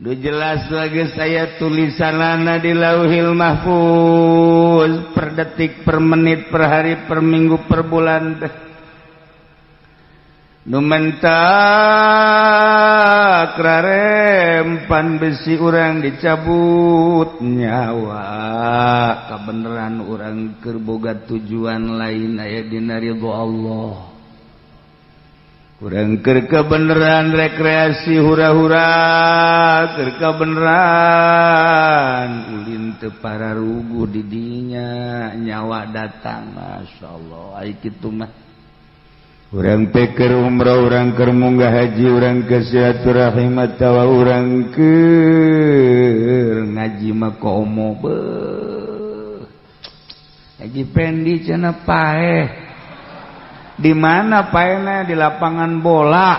Nu jelas lagi saya tulisanana di Lauhil Mahfuz, per detik, per menit, per hari, per minggu, per bulan teh. Nu mentak rarempan besi urang dicabut nyawa, kebenaran urang keur boga tujuan lain aya dina ridho Allah. Urang keur kebenaran rekreasi hura-hura, keur kebenaran ulin teu pararuguh di dinya, nyawa datang. Masya Allah, ai kitu mah urang teh keur umroh, urang keur munggah haji, urang ke silaturahim atawa urang keur ngaji mah komo beuh. Haji Pendi cenah paeh. Di mana paehna? Di lapangan bola.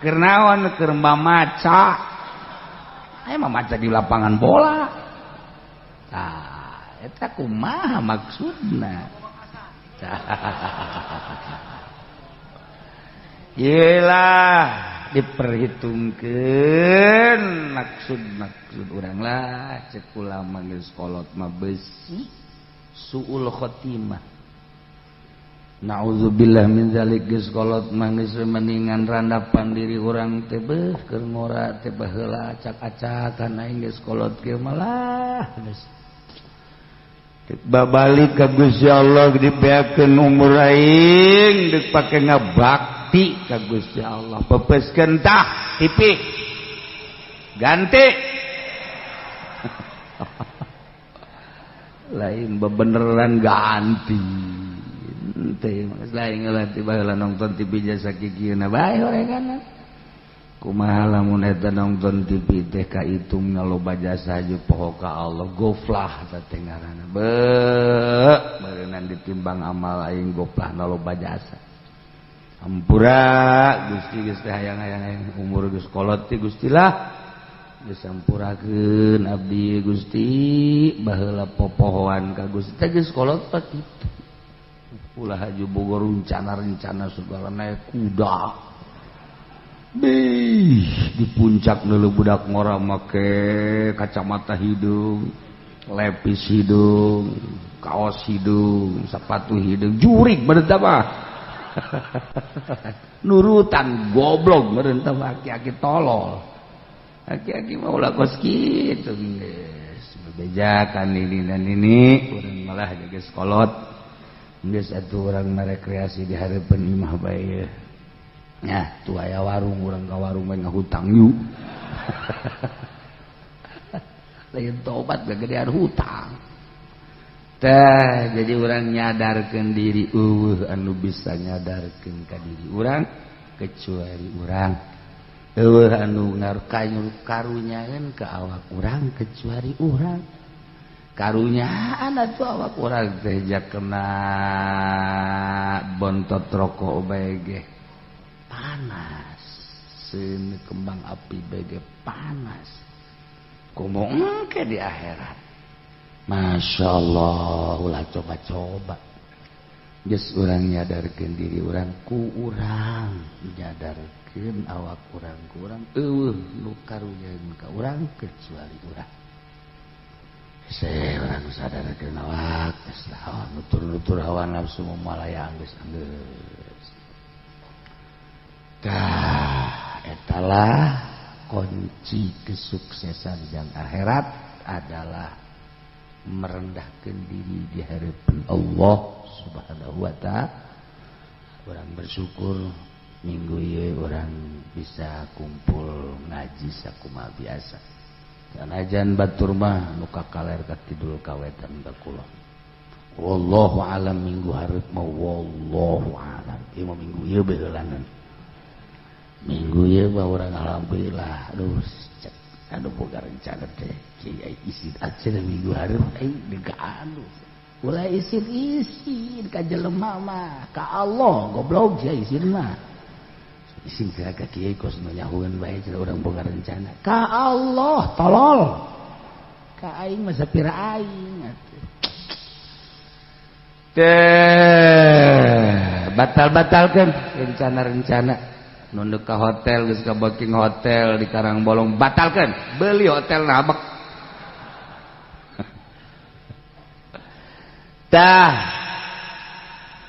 Keur naon? Keur maca. Aya mah maca di lapangan bola. Tah, eta kumaha maksudna? Yelah, diperhitungkeun maksud-maksud urang lah. Cek ulama geus kolot mah besi suul khotimah. Nauzubillah min zalik. Geus kolot mah geus mendingan randapan diri urang teh. Beuh, keur ngora teh baheula acak-acakan, aing geus kolot kieu malah geus babalik ka Gusti Allah. Dibeakeun umur aing deuk pake ngabakti ka Gusti Allah. Pepeskeun tah TV, ganti lain bebeneran ganti teh lain ngelatih. Baheula nonton TV jasa kikieuna bae horengan. Kumaha lamun eta nonton TV teh kaitung loba jasa jeung poho ka Allah? Goflah eta teh ngaranna. Beuh, meureunnan ditimbang amal aing, goflah loba jasa. Hampura Gusti, geus teh hayang-hayang aing umur geus kolot teh. Gusti lah, geus sampurakeun abdi Gusti, baheula popohoan ka Gusti teh geus kolot teh kitu. Ulah haju Bogor, rencana-rencana segala, naik kuda. Bih, di puncak dulu budak ngora make kacamata hidung, lepis hidung, kaos hidung, sepatu hidung, jurik meureun mah. Nurutan goblok meureun mah, aki-aki tolol. Aki-aki mah ulah kos kitu geus. Bebejakan ini dan ini, urang malah geus kolot. Geus atuh urang merekreasi di hareupeun imah bae. Nah, tuh aya warung, urang ka warung bae ngahutang yuk. Lain tobat, gegedean hutang. Teh, jadi urang nyadarkeun diri, euweuh anu bisa nyadarkeun ka diri urang kecuali urang. Euweuh anu karunyaeun ka awak urang kecuali urang. Karunyaan atuh awak urang teh kena bontot rokok bae ge panas, seuneu kembang api bae ge panas, komo engke di akhirat. Masya Allah, ulah coba-coba. Geus urang nyadarkeun diri urang ku urang, nyadarkeun awak urang ku urang, euweuh nu karunyaeun ka urang kecuali urang. Saya urang sadarkeun awak geus lah, nutur-nutur hawa nafsu malayang geus anggeus. Tah, etalah kunci kesuksesan yang akhirat adalah merendahkan diri di hadapan Allah Subhanahu wa ta'ala. Urang bersyukur minggu ieu urang bisa kumpul ngaji sakumaha biasa. Sanajan batur mah nu kakaler ka kidul ka wetan ka kulon. Wallahu alam minggu hareup mah, wallahu alam. Ieu mah minggu ieu baheulanan. Minggu ieu mah urang alhamdulillah. Aduh, cek aduh boga rencana teh. Kiai isin aja minggu hareup aing degaan. Ulah isin-isin ka jelema mah, ka Allah goblok sia isin mah. Isin ka kiai kos nu nyahueun bae cenah urang boga rencana. Ka Allah tolol. Ka aing mah sapira aing atuh. Teh batal-batalkeun rencana-rencana. Nu ka hotel geus ka booking hotel di Karangbolong batalkeun, beli hotel nabek. Tah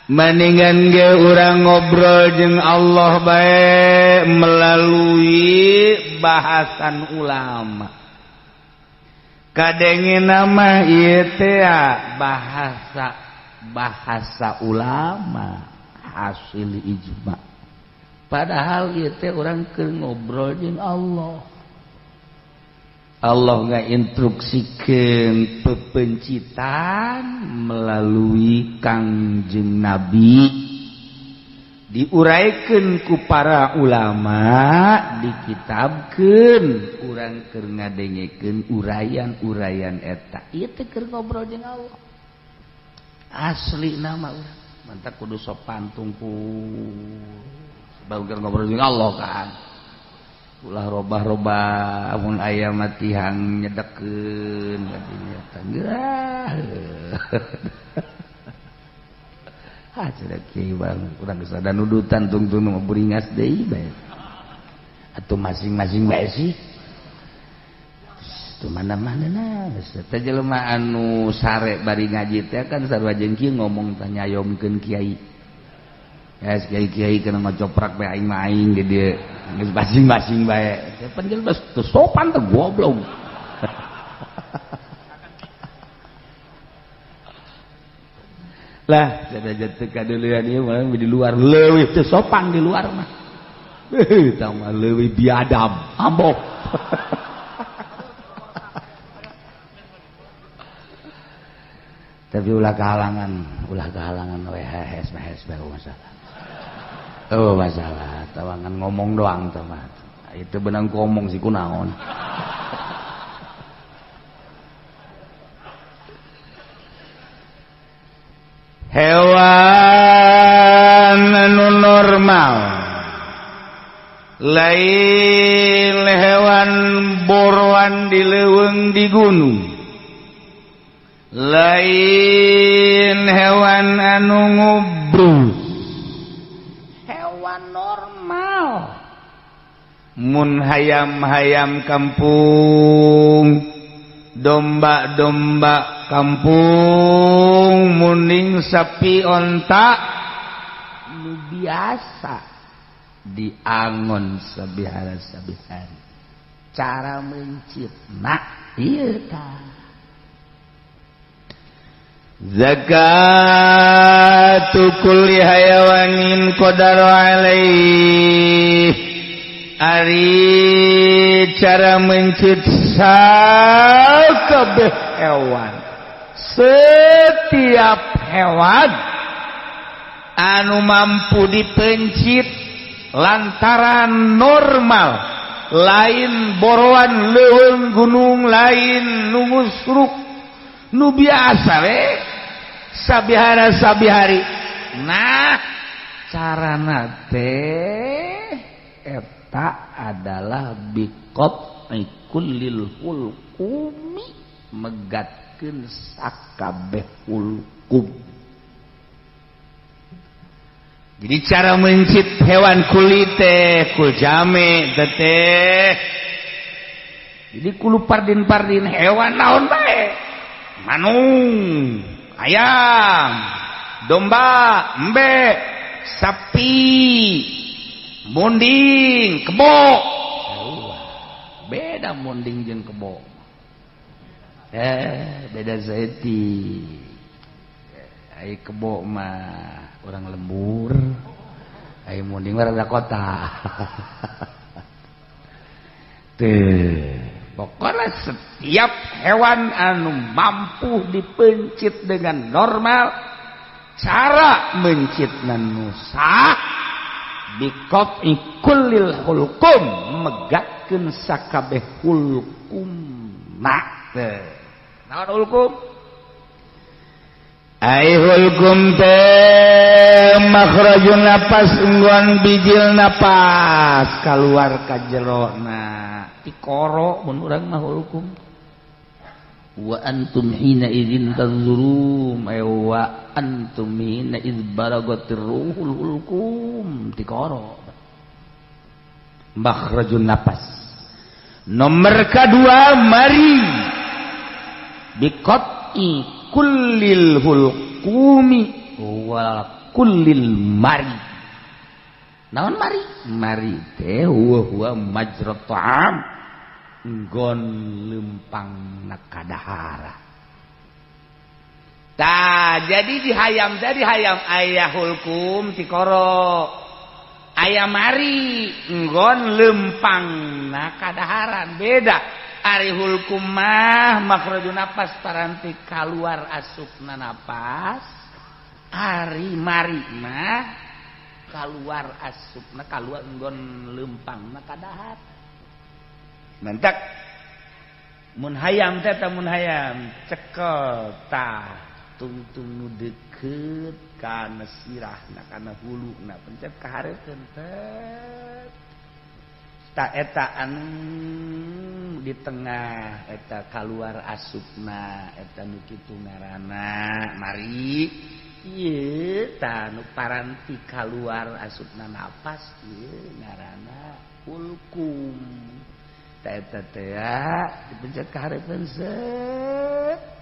mendingan ge urang ngobrol jeung Allah bae melalui bahasan ulama. Kadenge nama ieu teh bahasa ulama hasil ijma. Padahal ieu teh urang keur ngobrol jeung Allah. Allah ngainstruksikeun pepencitan melalui Kangjeng Nabi, diuraikan ku para ulama, dikitabkeun, urang keur ngadengekeun uraian-uraian eta. Ieu teh keur ngobrol jeung Allah. Asli nama urang mantak kudu sopan tungkul sebab keur ngobrol jeung Allah kan. Ulah robah-robah amun aya matihang nyedekeun kadinya tanggeurah. Ah cenah kiai bang urang geus ada nudutan tungtung nu beringas deui bae. Atuh masing-masing bae sih. Itu mana-mana nah teh jelema anu sare bari ngaji teh kan sarua jeung kieu ngomong teh nyayomkeun kiai. Ya kiai-kiai kana ngocoprak bae aing mah aing di dieu. Geus masing-masing bae. Teh pan jelema teu sopan teh goblok. Lah sanajan teu kadeulean ieu mah di luar leuwih teu sopan di luar mah. Heuh tah mah leuwih biadab, ambok. Tapi ulah kehalangan we hees hees bae masalah. Oh masalah, tawangan ngomong doang teh mah. Itu benang ngomong sih kunaon. Hewan anu normal lain hewan boroan di leuweung di gunung, lain hewan anu ngubrus, hewan normal. Mun hayam-hayam kampung, domba-domba kampung, muning sapi onta nu biasa diangon sabihara-sabihari. Cara mencitna ieu tah. Zakatu kulli hayawanin qadara alaih. Ari cara mencit sakabeh hewan, setiap hewan anu mampu dipencit lantaran normal, lain boroan leuweung gunung, lain nu ngusruk, nu biasa we sabihara sabihari. Nah carana teh eta adalah biqat kullil hulqumi, megatkeun sakabeh hulqum. Jadi cara mencit hewan kulit teh kul jame teh. Jadi kulu pardin-pardin hewan naon bae, manung, ayam, domba, embe, sapi, munding, kebo. Beda munding jeung kebo. Beda zaiti. Ai kebo mah orang lembur, ai munding mah rada kota. Teh, pokoknya setiap hewan anu mampu dipencit dengan normal, cara mencitna nu sah biqat'i kullil hulqum, megatkeun sakabeh hulqum. Nah teh naon hulqum? Ai hulqum teh makhrajun napas, ungguan bijil napas kaluar ka jerona tikoro mun urang mah hulqum. Wa antum hina idzin tanzurum, ay wa antum hina idz baragatir ruhul hulqum tikoro. Makhrajun napas. Nomor kedua mari biqat'i kullil hulqumi wa kullil mari. Naon mari? Mari teh huwa huwa majrat ta'am, nggon lempang nakadahara. Tah, jadi di hayam teh, di hayam aya hulkum tikoro, aya mari nggon lempang nakadaharan. Beda ari hulkum mah makhrajun napas, paranti kaluar asupna napas. Ari mari mah kaluar asupna, kaluar nggon lempang nakadahar. Mentak mun hayam teh, mun hayam cekel tah tungtung nu deket kana sirahna, kana huluna, pencet ka hareupeun teh. Ta eta anu di tengah eta kaluar asupna, eta nu kitu ngaranna mari. Ieu tah nu paranti kaluar asupna napas, ieu ngaranna hulkum. Ta eta teh dipencet ka hareupeun, set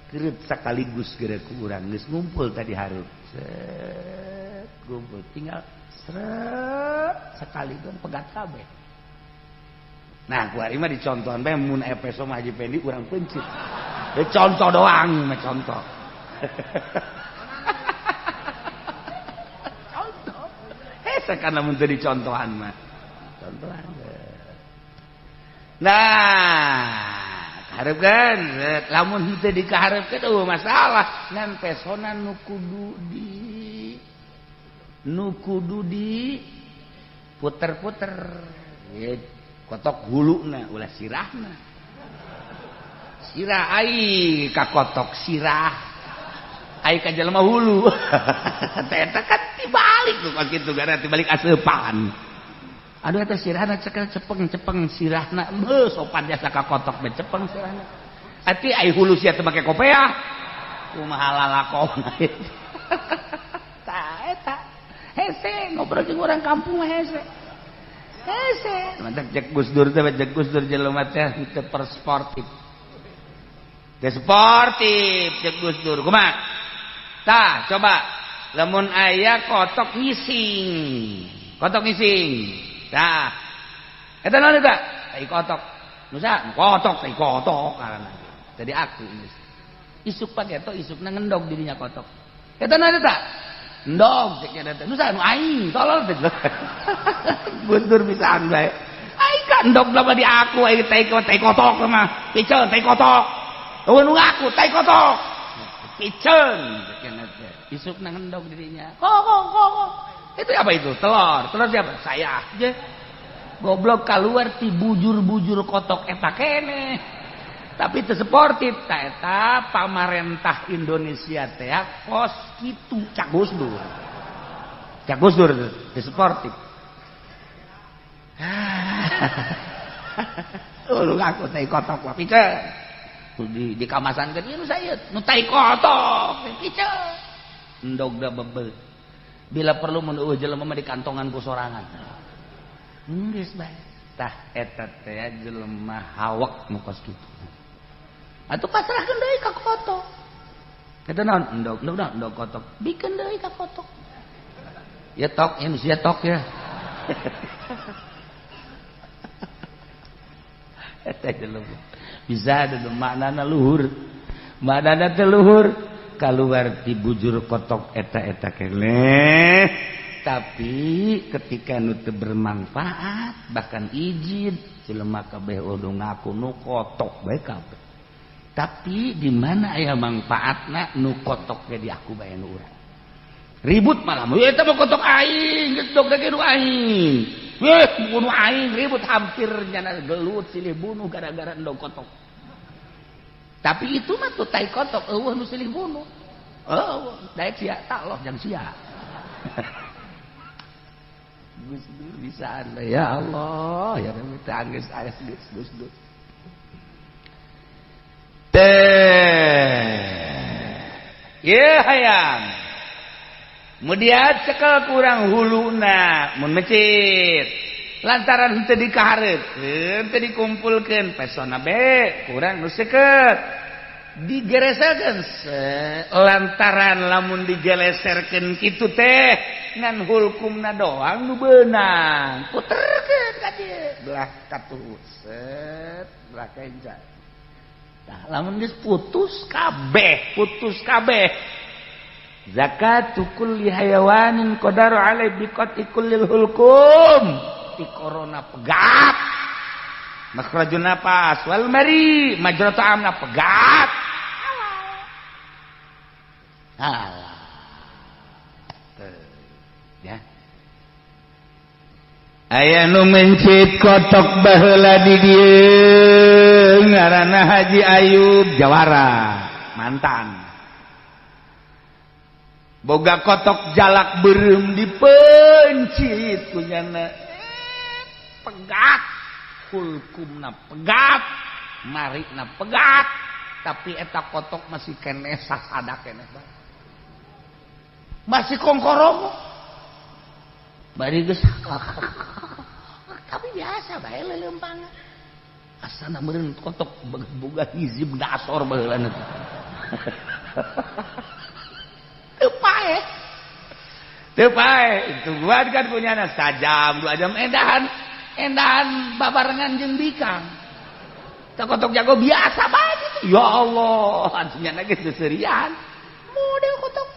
kereut sekaligus geura ku urang geus ngumpul tadi hareup, set ngumpul tinggal seret sekaligus pegat kabeh. Nah, ku ari mah dicontohan bae, mun aya peso mah Haji Pendi urang pencit. Ya contoh doang mah, contoh. Contoh. Hese kana mun teu dicontohan mah. Contohan. Nah, kaharepkeun, lamun henteu dikaharepkeun eueuh masalah, ngan pesona nu kudu di puter-puter. Ye, kotok huluna ulah sirahna. Sirah ai ka kotok sirah. Ai ka jelema hulu. Teh eta kan tibalik tuh kitu gara tibalik aseupan. Aduh eta sirahna cekel cepeng-cepeng sirahna beuh sopan jasa ka kotok be cepeng sirahna. Ati ai hulu sia teu make kopeah. Kumaha lalakona. Tah eta hese ngobrol jeung urang kampung mah hese. Hese. Mantak cek Gus Dur teh, cek Gus Dur jelema teh teu persportif. Teu sportif cek Gus Dur. Kumaha? Tah coba lamun aya kotok ngising. Kotok ngising. Tah. Eta naon eta? Tai kotok. Nu saha? Kotok, tai kotok ngaranna. Jadi aku geus. Isuk pageto isukna ngendog dirinya kotok. Eta naon eta? Endog cek nya teh. Nu saha? Nu aing, tolol teh. Gus Dur bisaan bae. Aing ka endog lama di aku aing tai kotok mah. Piceun tai kotok. Eueuh nu ngaku tai kotok. Piceun cek nya teh. Isukna ngendog dirinya. Kok kok kok. Itu apa itu? Telur. Telur siapa? Saya. Je. Goblok keluar ti bujur-bujur kotok eta kene. Tapi teu sportif ta eta pamarentah Indonesia teh kos kitu cak Gus Dur. Cak Gus Dur teu sportif. Lu ngaku tai kotok mah piceun. Di kamasankeun ieu nu saya nu tai kotok piceun. Endog da bebel. Bila perlu mun eueuh jelema mah di kantongan ku sorangan. Geus bae. Tah eta teh jelema hawak nu kos kitu. Atuh pasrahkeun deui ka kotok. Eta naon? Endog, endog, endog kotok. Bikeun deui ka kotok. Ya tok, ya sia tok ya. Eta jelema. Bisa ada maknana luhur. Maknana teh luhur. Kaluar ti bujur kotok eta-eta keneh. Tapi ketika nu teu bermanfaat bahkan izin jelema kabeh udah ngaku nu kotok bae kabeh. Tapi di mana aya manfaatna nu kotok ge diaku bae nu urang. Ribut malah, eta mah kotok aing, geus dog nu aing. Weh, bunuh aing ribut hampir nyana gelut silih bunuh gara-gara endog kotok. Tapi itu mah tuh tai kotok eueuh nu silih bunuh. Eueuh, daek sia tak loh jang sia. Gus Dur bisaan ya Allah, ya Rabbi teh anggeus aya Gus Dur. Teh. Ye hayam. Kemudian cekel kurang huluna mun mecit. Lantaran henteu dikahareupeun, teu dikumpulkeun, pesona be kurang nu seukeut. Digereselkeun lantaran lamun digeleserkeun kitu teh ngan hulkumna doang nu beunang. Puterkeun ka dieu, belah katuhu set, belah kenca. Tah, lamun geus putus kabeh, putus kabeh. Zakatu kulli hayawanin qadaru alai biqati kullil hulkum. Ti korona pegat. Makhrajun nafas wal mari majra ta'amna pegat. Alah. Ya. Aya nu mencit kotok baheula di dieu ngaranna Haji Ayub Jawara, mantan. Boga kotok jalak beureum dipencit kunyana. Pegat, hulkumna pegat, marina pegat, tapi eta kotok masih keneh sasada keneh bae. Masih kongkorong. Bari geus tapi biasa bae leuleumpangan. Asana meureun kotok boga hizib dasor baheula teh. Teu paeh. Teu paeh, tungguan kan punyana sajam, 2 jam endahan, endahan babarengan jeung bikang. Teu kotok jago biasa bae gitu. Ya Allah, anjingnya geus seuseurian. Model kotok.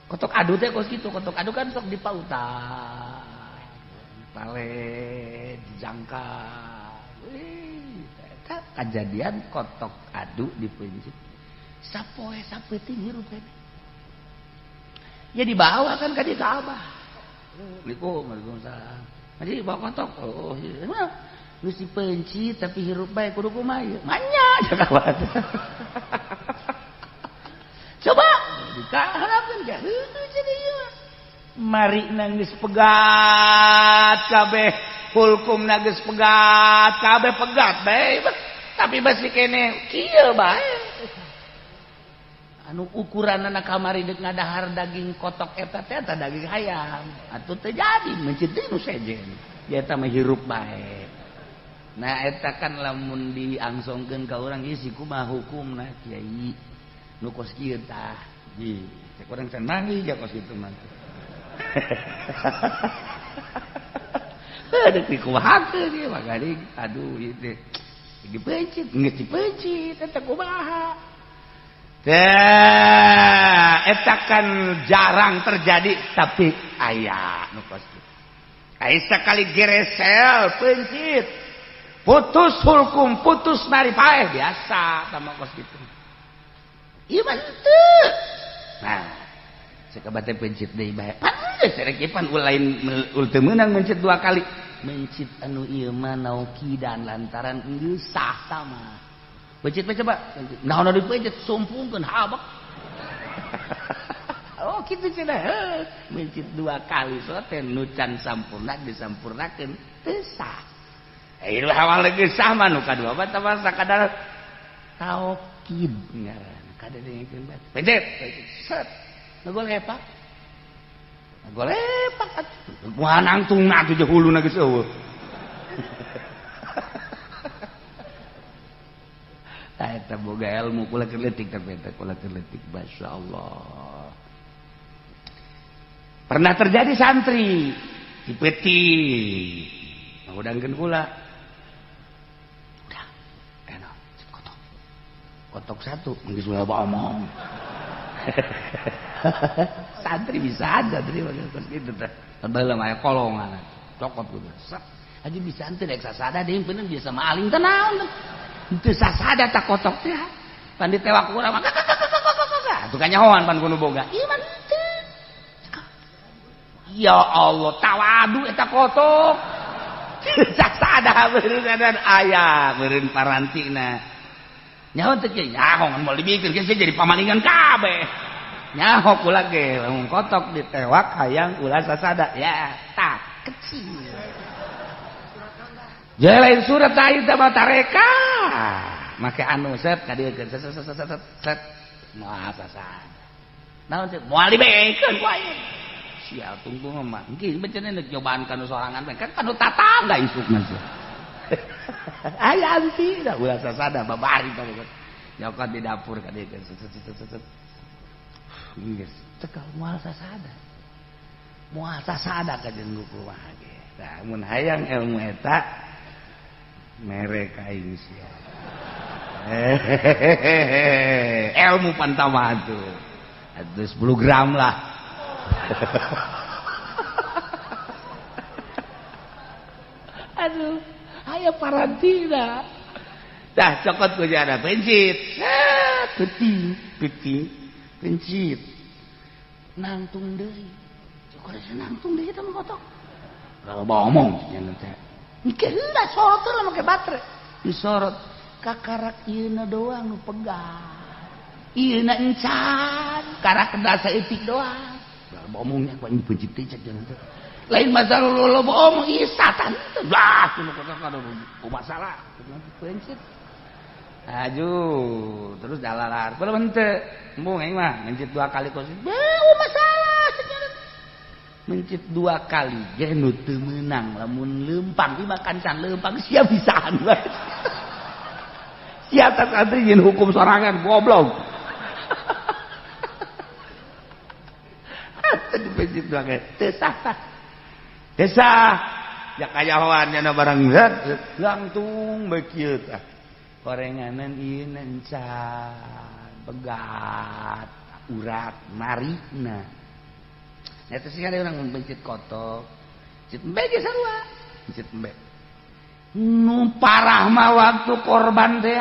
Kotok adu teh kos kitu, kotok adu kan sok dipautan. Pale dijangka. Wih, eta kajadian kotok adu dipencit. Sapoe sapeuting hirup teh. Ya dibawa kan ka dieu ka Abah. Assalamualaikum, waalaikumsalam. Haji bawa kotok. Oh, iya. Geus dipencit tapi hirup bae kudu kumaha ieu? Manya cek Abah. Coba dikaharapkeun ge heueuh cenah ieu mah. Mari nangis pegat kabeh, hulkumna geus pegat kabeh, pegat bae, tapi masih kene kieu bae. Anu ukuran anak kamari dek ngadahar daging kotok eta teh eta daging hayam atuh teu jadi mencit deui nu sejen ya eta mah hirup bae. Nah eta kan lamun diangsongkeun ka urang ieu si kumaha hukumna kiai nu kos kieu tah ji cek urang can manggih ja kos kitu mah. Aduh dikumahakeun ieu mah garing aduh ieu teh dipencit geus dipencit eta kumaha. Eta kan jarang terjadi tapi aya nu kos kitu. Aya sakali geresel pencit putus hulkum putus mari paeh biasa tama kos kitu. Ieu mah henteu. Nah, sakabate pencit deui bae. Pan geus rek pan lain ul teu meunang mencit 2 kali. Mencit anu ieu mah naukidan lantaran geus sah tama. Pencit mah coba. Nah, ono dipencit sumpungkeun habak. Oh, kitu cenah. Mencit 2 kali so teh nu can sampurna disampurnakeun teu sah. Ieu awal geus sah mah nu kadua mah tah sakadar taukid ngaranna. Kadedengekeun bae. Pencit, pencit. Set. Nu golepak. Nu golepak atuh. Kumaha nangtungna atuh jeung huluna geus eueuh. Eta boga ilmu kula keur leutik tapi eta kula keur leutik masyaallah. Pernah terjadi santri dipeti ngudangkeun kula. Udah, enak kotok. Kotok satu geus ulah omong. Santri bisa aja santri kos kitu teh. Baheula mah kolongan. Cokot kudu. Set. Haji bisa henteu rek sasada deui bener biasa maling teh naon. Henteu sasada tak kotok teh. Pan ditewak urang mah atuh kanyahoan pan kudu boga. Ieu mah henteu. Ya Allah, tawadu eta kotok. Sasada beureun aya beureun parantina. Nyaho teu kieu nyaho ngan moal dibikeun geus jadi pamalingan kabeh. Nyaho kula ge lamun kotok ditewak hayang ulah sasada ya tak kecil. Lain surat aing teh mah tareka. Make anu set ka dieu set set set set set. Moal sasada. Naon teh moal dibekeun ku aing. Sial tungtung mah. Engke bencana nek nyobaan kanu sorangan kan kanu tatangga isukna sih. Aya anti dah ulah sasada babari kamu. Nyokot di dapur ka dieu. Geus cekal moal sasada. Moal sasada ka jeung kumaha ge. Tah mun hayang ilmu eta mere ka aing sia. Ilmu pantama tuh. Atuh 10 gram lah. Aduh, aya parantina. Dah cokot ku jana pencit. Set, peuting, peuting, pencit. Nangtung deui. Cokot nangtung deui eta mah kotok. Kalau omong nya teh. Engke heula sorot lah make baterai. Disorot kakarak ieuna doang nu pegang. Ieuna encan, karak kedah saeutik doang. Kalau omongnya ku anjing pencit teh cek jangan teh. Lain masalah lo omong ieu satan teh. Lah kudu masalah. Pencit. Aduh, terus dalalar. Belum henteu. Embung aing mah mencit 2 kali kos. Beuh masalah. Mencit 2 kali ge nu teu meunang lamun leumpang ieu mah kancan leumpang sia bisaan bae. Sia tas antri jeung hukum sorangan goblok. Teu dipencit 2 kali. Teu sah. Teu sah. Ya kayahoan nya barang langtung bae kieu tah. Korenganan ieu encan pegat urat marina. Eta sih ada orang mencit kotok, mencit embe ge sarua, mencit embe. Nu parah mah waktu korban teh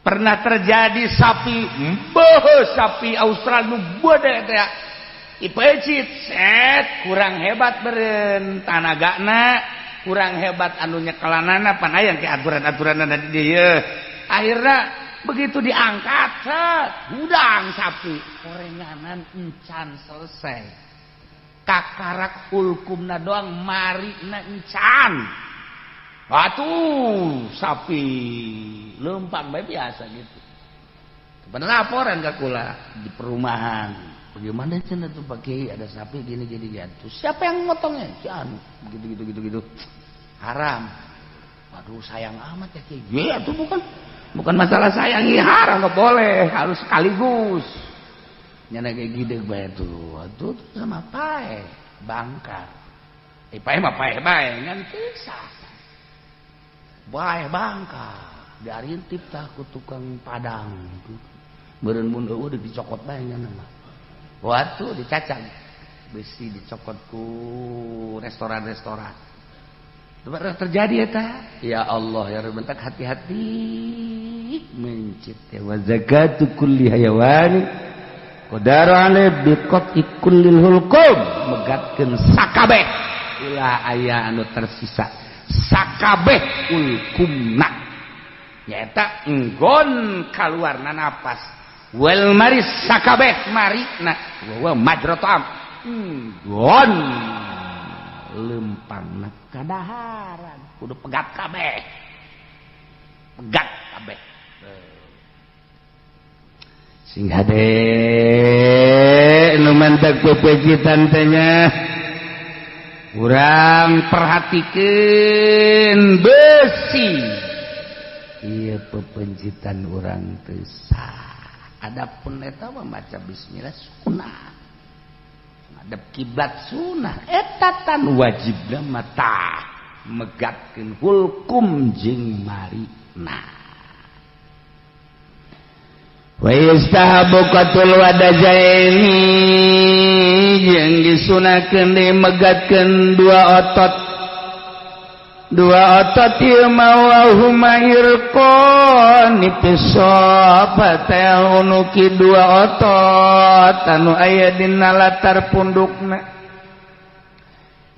pernah terjadi sapi, beuh sapi Australia nu gede teh. Dipecit, set kurang hebat beureun tanagana, kurang hebat anu nyekelanana pan aya ke aturan-aturanna di dieu. Akhirna begitu diangkat, set, hudang sapi, korenganan encan selesai. Kakarak hulkumna doang marina encan. Atuh sapi leumpang bae biasa gitu. Bener laporan ka kula di perumahan. Bagaimana cenah tuh Pak Kiai ada sapi gini gini gitu. Siapa yang motongnya? Si anu gitu gitu gitu gitu. Haram. Waduh sayang amat ya Kiai. Ya itu bukan masalah sayang, ini haram nggak boleh, harus sekaligus. Nyana kayak gede bae tuh. Atuh sama pae bangkar. Pae mah pae bae ngan teu sah. Bae bangkar. Diarintip tah ku tukang padang. Meureun mun eueuh dicokot bae nyana mah. Waktu dicacang besi dicokot ku restoran-restoran. Terjadi eta. Ya Allah ya Rabb, bentak hati-hati mencit wa zakatu kulli hayawan qadaru alai biqati kullil hulqum megatkeun sakabeh ulah aya anu tersisa sakabeh ulkumna nyaeta enggon kaluarna napas wal maris sakabeh marina wa majratam enggon lempangna kadaharan kudu pegat kabeh pegat kabeh sing hade nu mantak pepejitan teh nya urang perhatikeun besi ieu pepencitan urang teu sah. Adapun eta mah maca bismillah sunah madep kiblat sunah eta tan wajibna mah tah megatkeun hulkum jeung marina. Wa yastahabu qatul wadajaini jeung disunahkeun dimegatkeun dua otot. Dua otot ieu mawahuma irqan pisofata unuki dua otot anu aya dina latar pundukna.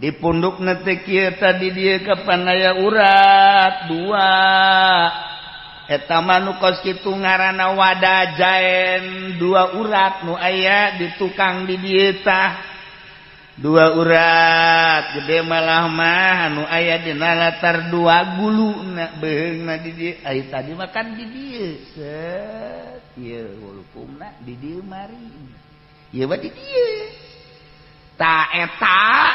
Di pundukna teh kieu tadi dieu kapan aya urat dua. Eta mah nu kos kitu ngaranna wadajaen dua urat nu aya di tukang di dieu tah. Dua urat gede malah mah anu aya dina latar dua guluna beheungna di dieu. Ai tadi mah kan di dieu set ieu hulkumna di dieu mari ieu mah di dieu. Tah eta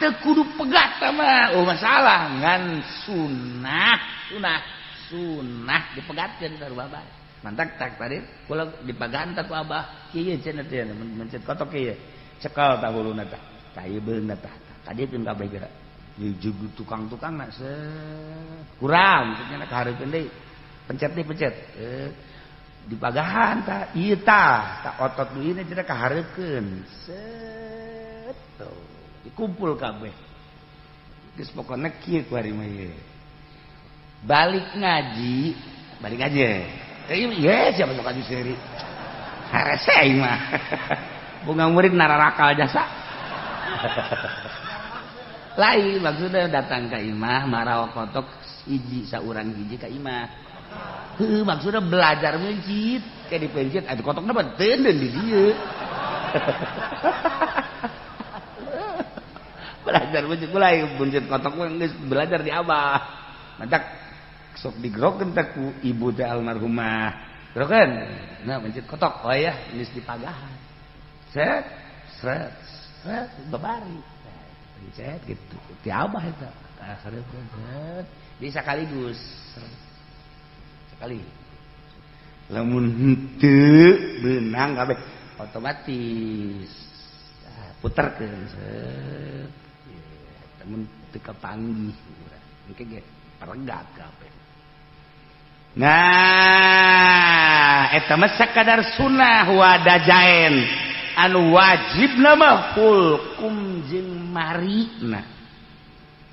teu kudu pegat mah, oh masalah ngan sunah, sunah, sunah dipegatkeun taruh babar. Mantak tak tadi kula dipagan ku abah kieu cenah teh mencet kotok kieu. Cekal tah huluna tah. Tah ieu beungeuna tah. Kadiekeun kabeh geura. Jugu tukang-tukang nak kurang maksudnya ka hareupeun deui. Pencet deui pencet. Dipagahan tah ieu tah, tah otot nu ieu cenah ka hareupeun. Set tuh dikumpul kabeh. Geus pokona kieu ku ari mah ieu. Balik ngaji, balik aja. Iya, siapa sok aju seuri. Harese aing mah. Bunga murid nararakal jasa. Lain maksudnya datang ke imah marawa kotok hiji saurang hiji ka imah. Heuh, maksudnya belajar mencit, kayak dipencit atuh kotokna mah teuneun di dieu. Belajar mencit mulai mencit kotok mah geus belajar di abah. Mantak sok digerokeun teh ku ibu teh almarhumah. Gerokeun. Nah mencit kotok, oh ya geus dipagahan. Set, set, set, babari. Pencet gitu. Ti abah eta. Tah hareupeun set. Bisa sekaligus. Sekali. Lamun henteu beunang kabeh otomatis. Tah puterkeun set. Mun teu kapanggih urang. Engke ge peregat kabeh. Nah, eta mah sakadar sunah wadajaen. Anu wajib nama hulkum jeung marina.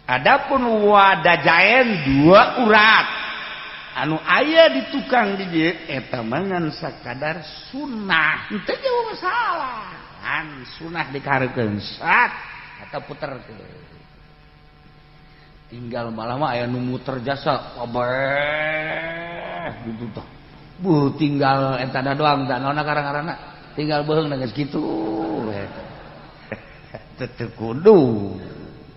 Adapun wadajaen dua urat anu aya di tukang di dieu eta mah ngan sakadar sunah, henteu jauh masalah. Ngan sunah dikareukeun sat atau puterkeun. Tinggal malah mah aya nu muter jasa kabeh gitu tah. Buh tinggal eta da doang da naonna karang-karangna. Tinggal beheung geus kitu teu kudu,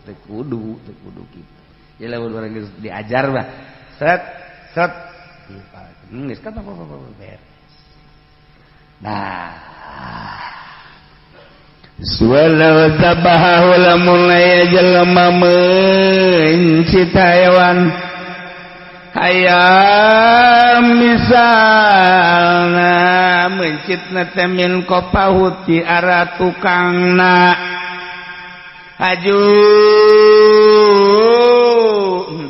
teu kudu, teu kudu kitu. Ya lamun urang geus diajar mah set set geus kan beres. Nah, Walau dzabahahu lamun aya jelema mencit hayawan hayam misalna mencitna teh min qafahu ti arah tukangna haju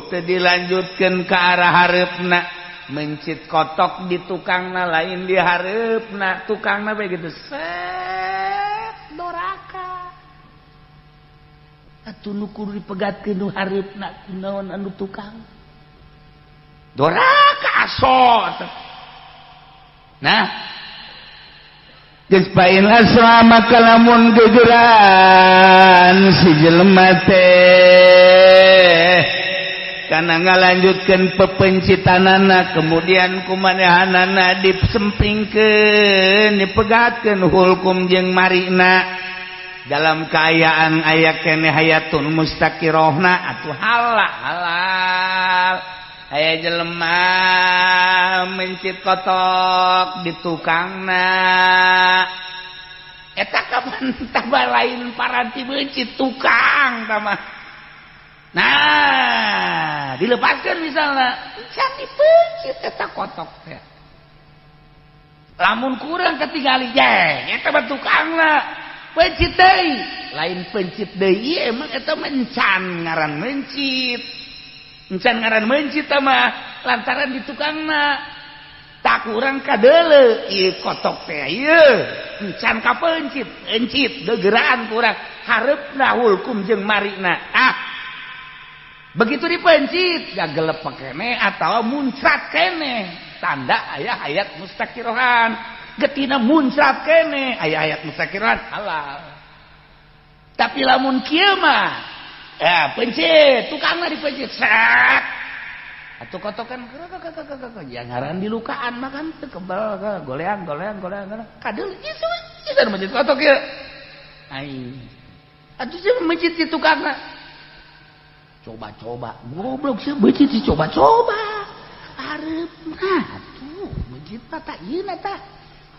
teu dilanjutkeun ka arah hareupna mencit kotok di tukangna lain di hareupna tukangna bae gitu set doraka atuh nu kudu dipegatkeun nu hareupna kunaon anu tukang doraka aso. Nah geus pain asra maka lamun gegeran si jelema teh kana ngalanjutkeun pepencitanana kemudian kumanehanana disempingkeun dipegatkeun hulkum jeung marina dalam kaayaan aya keneh hayatun mustaqirohna atuh halal halal aya jelema mencit kotok di tukangna eta kapan tambah lain paranti mencit tukang tah. Nah dilepaskan misalnya can dipencit eta kotok teh lamun kurang ketinggali jeng eta mah tukangna pencit deui lain pencit deui emang eta mencan ngaran mencit encan ngaran mencit mah lantaran di tukangna tak kurang kadeule ieu kotok teh ieu encan ka pencit encit gegeraan kurang hareupna hulkum jeung marina ah begitu dipencit gagelep kene atawa muncrat kene tanda aya hayat mustaqirohan getina muncrat kene aya hayat mustaqirohan halal tapi lamun kieu mah ya pencit tukangna dipencit set atuh kotokan ya ngaran dilukaan mah kan teu kebal goleang goleang goleang kadeul ieu ieu mencit kotok ieu aing atuh sih mencit si tukangna coba-coba goblok sih mencit si coba-coba areupna atuh mencit tah ieu na tah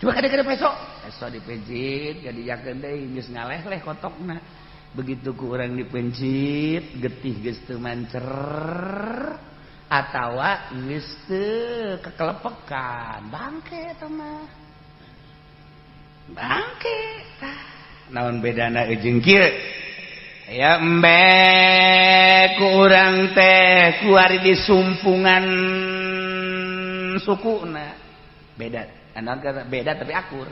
Coba kade-kade peso. Peso dipencit, kadijakeun deui geus ngaleh-leh kotokna. Begitu ku urang dipencit, getih geus teu mancer atawa geus teu kekelepekan. Bangke eta mah. Bangke tah. Naon bedana jeung kieu? Ya embe ku urang teh kuari disumpungan sukuna. Beda. Anu beda tapi akur.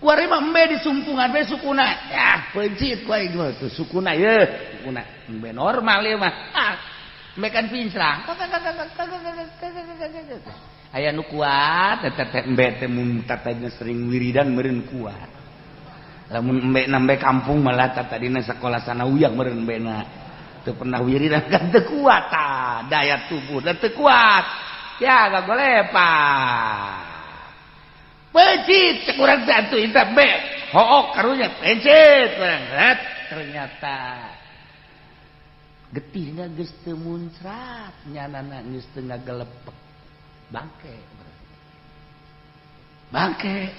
Kuari mah embe disumpungan be sukuna. Ya pencit ku aing mah tuh sukuna ye, sukuna. Embe normal ieu mah. Ah, embe kan pincrang. Aya nu kuat eta teh embe teh mun tatanya sering wiridan meureun kuat. Lamun embe nambe kampung malah tadina sekolah sanawiyah meureun embe na teu pernah wiridan kan teu kuat tah daya tubuh da teu kuat ya gak golepa pencit cek urang teh atuh eta embe hook karunya pencit urang ternyata getihna geus teu muncrat nyanana geus teu ngagelepek bangke bangke.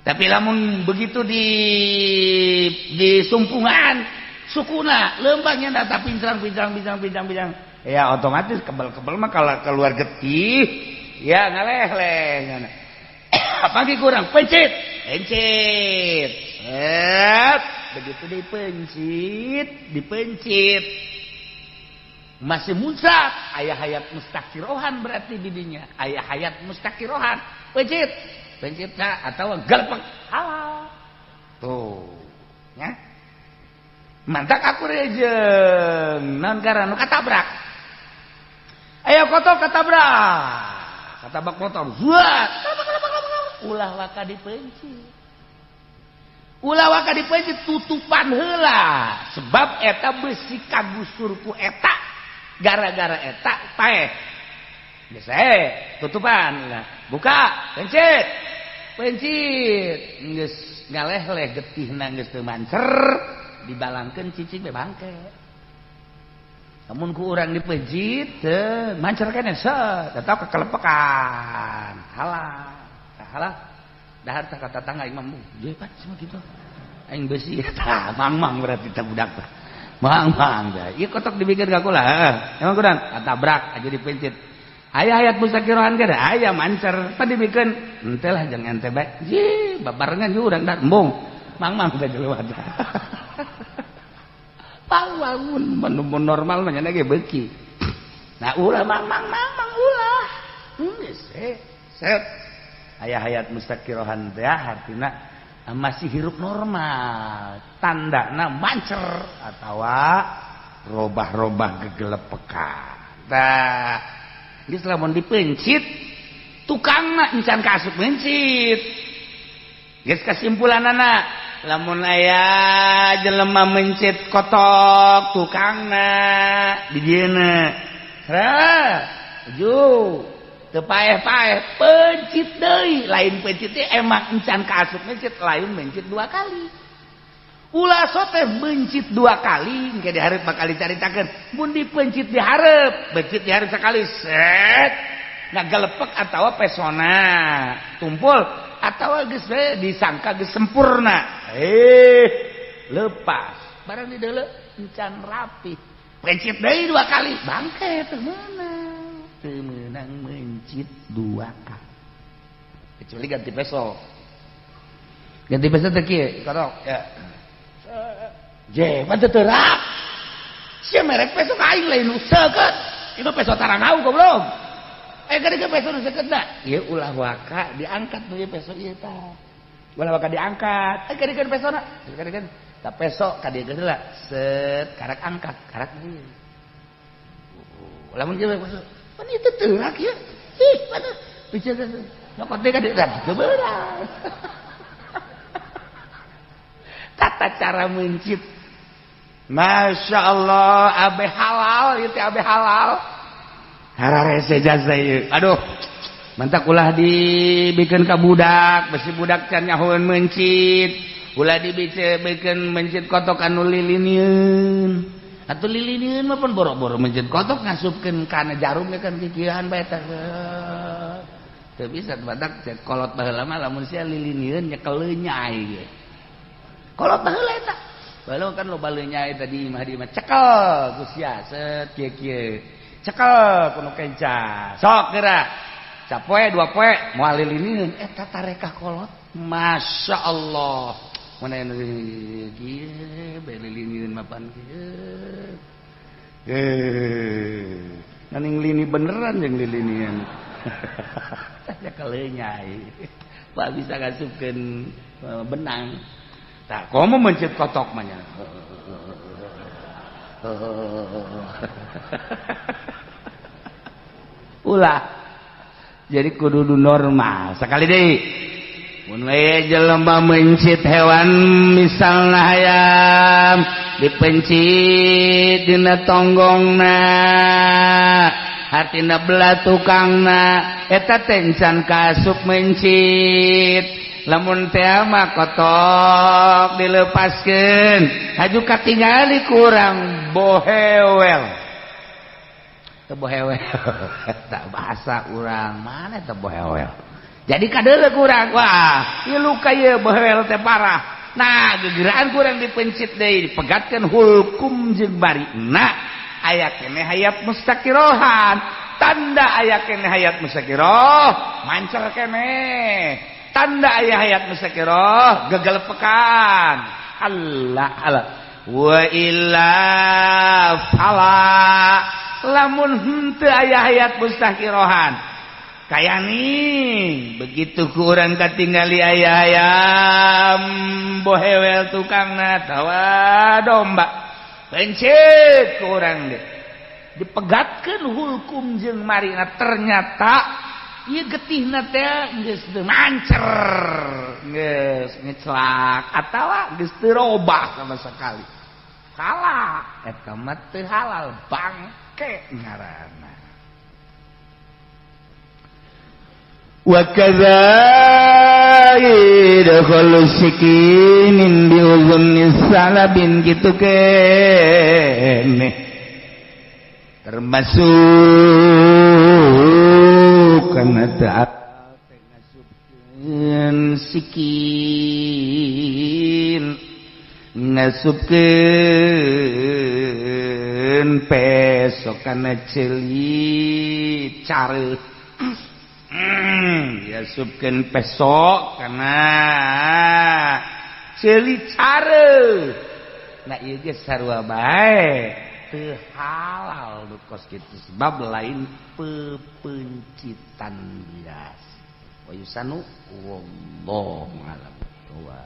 Tapi lamun begitu di sumpungan sukuna lempangnya data pincang pincang pincang pincang pincang ya otomatis kebel-kebel mah kalau keluar getih ya ngaleh-leh apalagi kurang pencit pencit set begitu dipencit dipencit masih muncrat ayah hayat mustaqirohan berarti didinya ayah hayat mustaqirohan pencit pencipta atau galpek halal tuh ya mantak aku rejeng non karena nu katabrak ayo kotor katabrak katabrak motor buat ulah waka dipencit ulah waka dipencit tutupan heula sebab eta besi kagusurku eta gara-gara eta paeh geus tutupan lah buka pencit pencit geus ngaleh-leh getihna geus teu mancer dibalangkeun cicing be bangke lamun ku urang dipencit teu mancer keneh set atau kekelepekan halah halah dahar tah ka tatangga aing mah je pan semua kitu aing besi tah mang-mang berarti tah budak tah mang-mang tah ieu kotok dibikeun ka kula heuh emang kurang katabrak aja dipencit aya hayat mustaqirohan ge aya mancer pan dibikeun henteu lah jangan ente bae ji babarengan ju urang dah embung mang-mang teh jelema teh pangun mun normal mah nya ge beuki nah ulah mang-mang mang ulah geus set aya hayat mustaqirohan teh artina masih hirup normal tandana mancer atawa robah-robah gegelepekan tah geus lamun dipencit tukangna encan kaasup mencit geus kesimpulanana lamun aya jelema mencit kotok tukangna di dieuna ju teu paeh-paeh pencit deui lain pencit teh emang encan kaasup mencit lain mencit dua kali ulah sote mencit dua kali engke dihareup bakal dicaritakeun mun dipencit dihareup pencit dihareup sekali set ngagelepek atawa pesona tumpul atawa geus we disangka geus sempurna lepas barang di deuleu encan rapi pencit deui dua kali bangke teu meunang teu meunang mencit dua kali kecuali ganti peso teh kieu korok ya je mah teu terak sia merek peso ka aing lain nu seukeut ieu peso tarangau goblok gede peso nu seukeut da ieu ulah waka diangkat nu ieu peso ieu tah ulah waka diangkat gede pesona gede tah peso ka dieu heula set karak angkat karak ieu lamun kieu peso pan ieu teu terak ieu ih mana bicara nyokot deui ka dieu teu beurang tata cara mencit Masya Allah abe halal ieu teh abe halal hararese jasa ieu aduh mantak ulah dibikeun ka budak besi budak can nyahoeun mencit ulah dibikeun mencit kotok anu lilinieun atuh lilinieun mah pun boro-boro mencit kotok ngasupkeun kana jarum kan kikieuan bae teh Teu bisa badak kolot baheula mah lamun sia lilinieun nyekel leunyai ge. Kolot baheula eta. Baheula kan loba leunyai tadi mah di mah cekel ku sia set kieu-kieu. Cekel kuno kenca. Sok geura. Sapoe dua poe moal lilinieun eta tarekah kolot. Masya Allah. Mana yang kieu bae lilinieun mapan kieu. Nganing lini beneran jeung lilinian. Nyai Pak bisa ngasupkeun benang. Tah komo mencit kotok mah nya. Ulah. Jadi kudu normal. Sakali deui. Mun we jelema mencit hewan misalna hayam dipencit dina tonggongna hartina belah tukangna eta teh encan kaasup mencit lamun teh mah kotok dilepaskeun haju katingali kurang bohewel teu bohewel tak bahasa urang mana teu bohewel jadi kadeuleu kurang wah ieu luka ieu bohewel teh parah nah gegeraan kurang dipencit deui dipegatkeun hulkum jeung barina aya keneh hayat mustaqirohan tanda aya keneh hayat mustaqiroh mancer keneh tanda aya hayat mustaqiroh gagal pekan Allah Allah wa illa fala lamun henteu aya hayat mustaqirohan kaya nih begitu kurang katingali aya hayam bohewel tukangna tawa domba pencit kurang deh dipegatkeun hulkum jeung marina ternyata ieu getihna teh geus teu mancer geus ngecelak atawa geus teu robah sama sekali salah eta mah teu halal bangke ngaranna. Wa kadza idkhulu sikinin bi uzunni salabin kitu kene termasuk kana ngasupkeun sikin ngasupkeun peso kana ceuli care diasupkeun peso kana ceuli care nah ieu ge sarua bae teu halal nu kos kitu sebab lain pepencitan biasa wa yusanu wallahu alam wa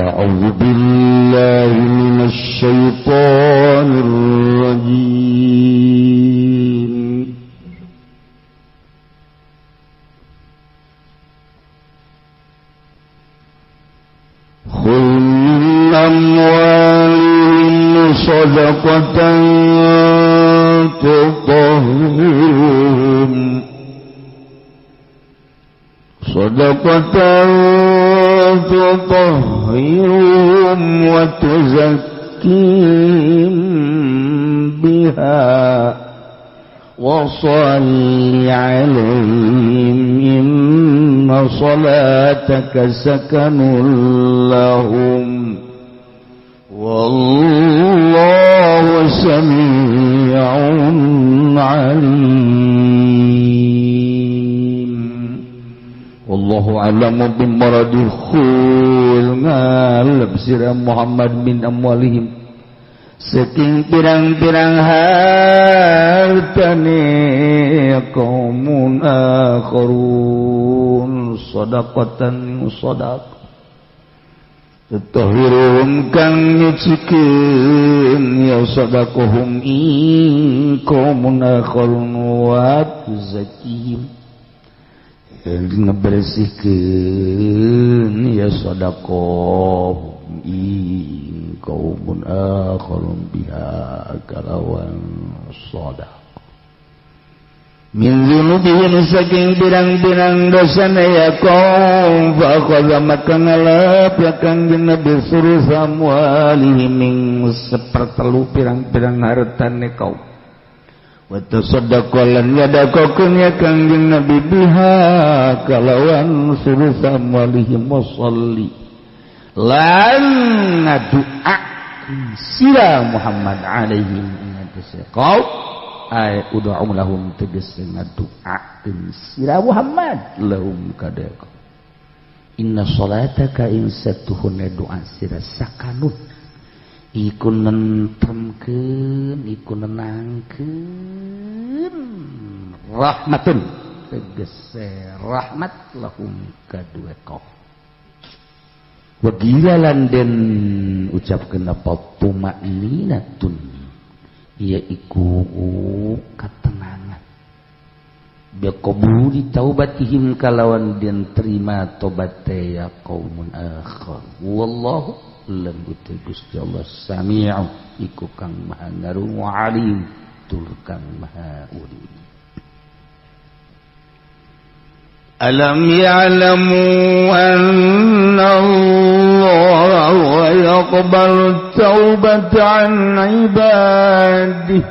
أعوذ بالله من الشيطان الرجيم خذ من أموالهم صدقة تطهرهم صدقة تطهرهم وتزكيهم بها وصل عليهم إن صلاتك سكن لهم والله سميع عليم. Wallahu a'lamu bimaradi khul ngalep sira Muhammad min amwalihim saking pirang-pirang hartane qaumun akharun sadaqatan sadaq tutahhiruhum kang nyucikeun ya sadaqahum in qaumun akharun wa tuzakihim Ngebersihkeun ya sedekah ing kaumun akharun biha kalawan sedekah min dzunubihim saking pirang-pirang dosana ya kaum fa akhadha maka ngalap ya Kangjeng Nabi suruh amwalihim ing sepertelu pirang-pirang hartane kaum wa tasaddaqa lan yadakokeun ya Kangjeng Nabi biha kalawan suruh amwalihim wa shalli lan ngadu'a sira Muhammad alaihim ing atase kaum ay ud'u lahum tegese ngadu'akeun sira Muhammad lahum kadeka inna salataka ing satuhuna doa sira sakanun iku nentremkeun iku nenangkeun rahmatun tegese rahmat lahum kadue kaum wagila lan den ucapkeun apa tumakninatun ia iku katenangan biqabuli taubatihim kalawan den terima tobat ya qaumun akhar wallahu lam Gusti Allah sami'u iku kang maha ngarungu alim tur kang maha ulim. Alam ya'lamu anna Allah yaqbalu taubata 'an 'ibadihi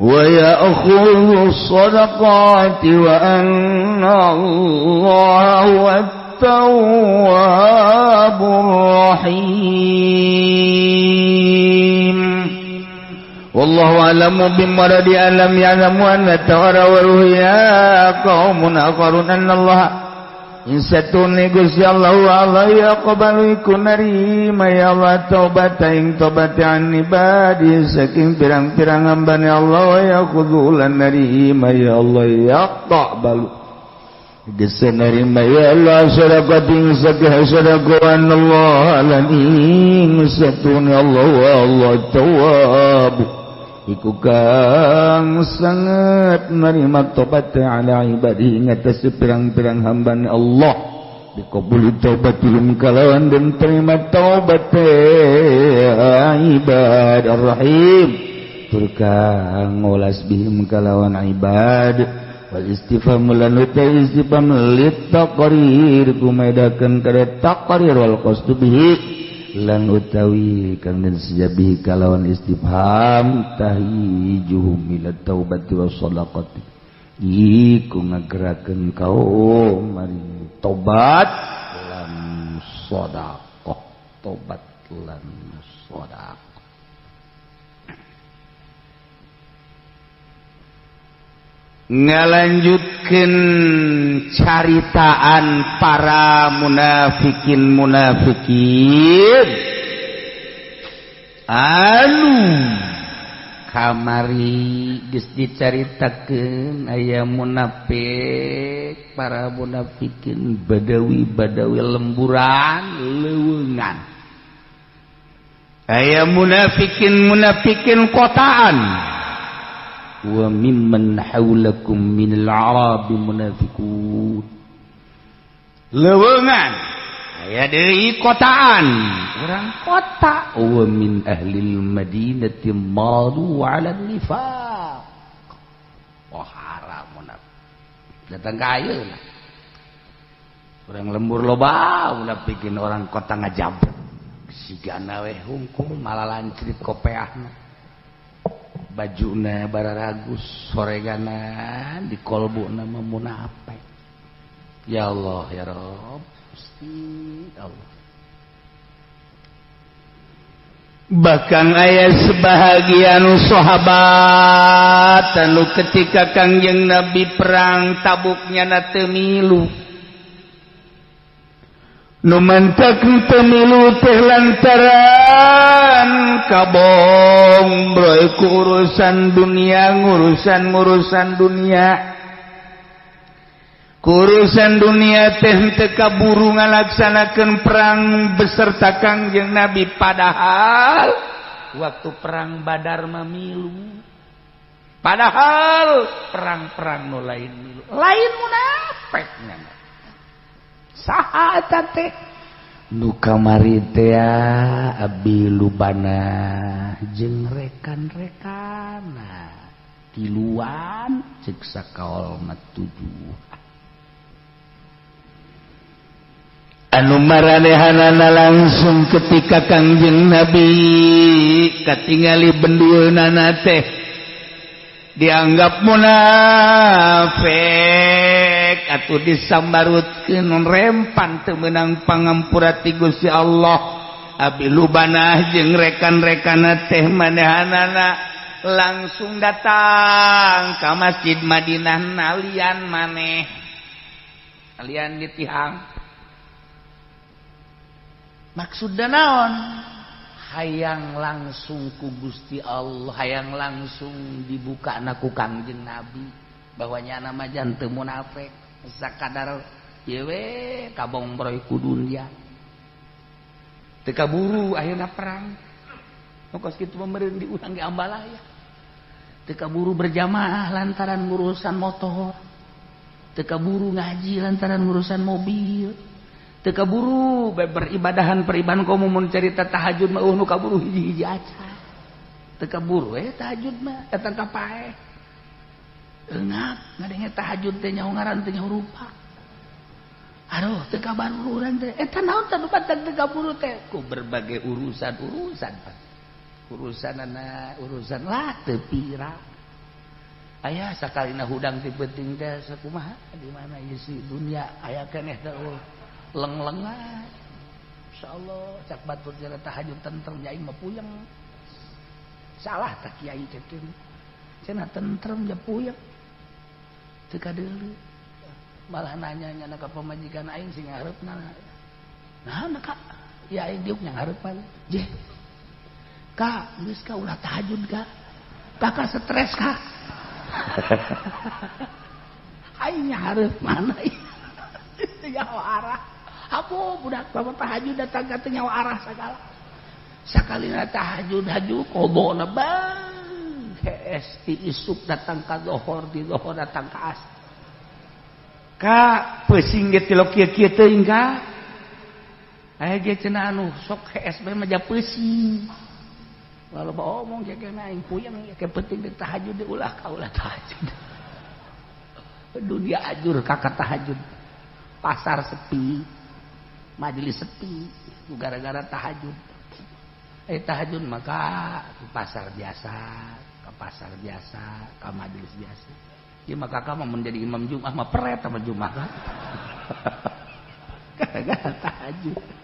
wa ya'khudhu shadaqati wa anna Allah huwa at-tawwabur rahim. Wallahu a'lamu bimaradi alam ya'lamu anna tawara wa ruhiya qaumun akharun anna Allah insatun Gusti Allah Allah yaqbalu iku narima ya Allah taubata ing tobat an ibadi saking pirang-pirang hambane Allah wa yaqulu lan narima ya Allah yaqbalu geus narima ya Allah sadaqatin sakih sadaqan Allah lan ing satun Allah wa Allah tawwab iku kang sangat nerima tobat ala ibadi ngatas pirang-pirang hambane Allah dikabul taubatihim kalawan den terima taubat ibad arrahim tur kang ngolas bihim kalawan ibad wal istifham lan istifham lit taqrir kumedakeun kada taqrir wal qasdu bihi lan utawi kang den sejabihi kalawan istifham tahijuhum ila taubati was shadaqati iku ngagerakeun kaum maring tobat lan sedekah tobat lan sedekah. Ngalanjutkeun caritaan para munafikin munafikin anu kamari geus dicaritakeun aya munafik para munafikin badawi-badawi lemburan leuweungan aya munafikin munafikin kotaan wa mimman haulakum minal arabi munafiqun leuweungan aya deui kotaan urang kota wa min ahlil madinati madu ala nifaq oh haram munafik datang ka ayeuna urang lembur loba munafikin orang kota ngajabret sigana we hungkul malah lancrit kopeahna bajuna bararagus soregana di kolbuna mah munafik. Ya Allah ya Rabb Gusti Allah. Bahkan aya sebahagian sahabat anu ketika Kangjeng Nabi perang Tabuknya na teu milu nu mantak teu milu teh lantaran kabong broy ku urusan dunia ngurusan-ngurusan dunia urusan dunia teh teu kaburu ngalaksanakeun perang beserta Kangjeng Nabi padahal waktu perang Badar mah milu Padahal perang-perang nu lain milu, lain munafik nya. Saha eta teh? Nu kamari teh Abi Lubana jeung rekan-rekanna tiluan cek sakaol mah tujuh. Anu maranehanana langsung ketika Kangjeng Nabi katingali bendueunana teh dianggap munafik atuh disambarutkeun rempan teu meunang pangampura ti Gusti Allah. Abi Lubanah jeung rekan-rekanna teh manehanana langsung datang ka Masjid Madinah nalian maneh, nalian di tihang. Maksudna naon? Hayang langsung ku Gusti Allah, hayang langsung dibuka na ku Kangjeng Nabi bahwa nyana mah teu munafik sakadar ieu we kabongbroy ku dunya. Teu kaburu ayeuna perang. Nu kos kitu mah meureun diulang di Ambalaya. Teu kaburu berjamaah lantaran ngurusan motor. Teu kaburu ngaji lantaran ngurusan mobil. Teu kaburu beribadahan peribadahan komo mun carita tahajud mah nu kaburu hiji-hiji acan. Teu kaburu we tahajud mah datang ka paeh. Eungap ngadenge tahajud teh nyaho ngaran teh nyaho rupa. Aduh teu kaburu urang teh. Eta naon teh nu batang teu kaburu teh ku berbagai urusan-urusan. Urusanana urusan lah teu pira. Aya sakalina hudang ti penting teh sakumaha di mana ieu si dunya aya keneh teh leng-lengan. Insyaallah cak batur jara tahajud tentrem aing mah puyeng. Salah tak kiai cek teh. Cenah tentrem ja puyeng. Teu kadeuleu. Malah nanya nya ka pamajikan aing sing ngareupna. Nah ka ya aing diuk nya ngareupna. Jeh. Kak, geus ka ulah tahajud ka. Kakak stres ka. Aing hareup mana ieu? Nyaho arah. Abu budak bapak tahajud datang ka teu nyaho arah sagala. Sakalina tahajud haju qodona bang. Hees ti isuk datang ka zohor, ti zohor datang ka asar. Ka peusing ge tilok kieu-kieu teuing ka. Aya ge cenah anu sok hees bae mah ja peusing. Lalu bawa omong jaga aing puyeng ya ke penting di tahajud di ulah ka ulah tahajud. Dunia ajur kakak tahajud. Pasar sepi, majelis sepi gara-gara tahajud. Tahajud maka ke pasar biasa, ke pasar biasa, ke majelis biasa. Ya maka kamu menjadi imam Jumat mah peret sama Jumat kan. Gara-gara tahajud.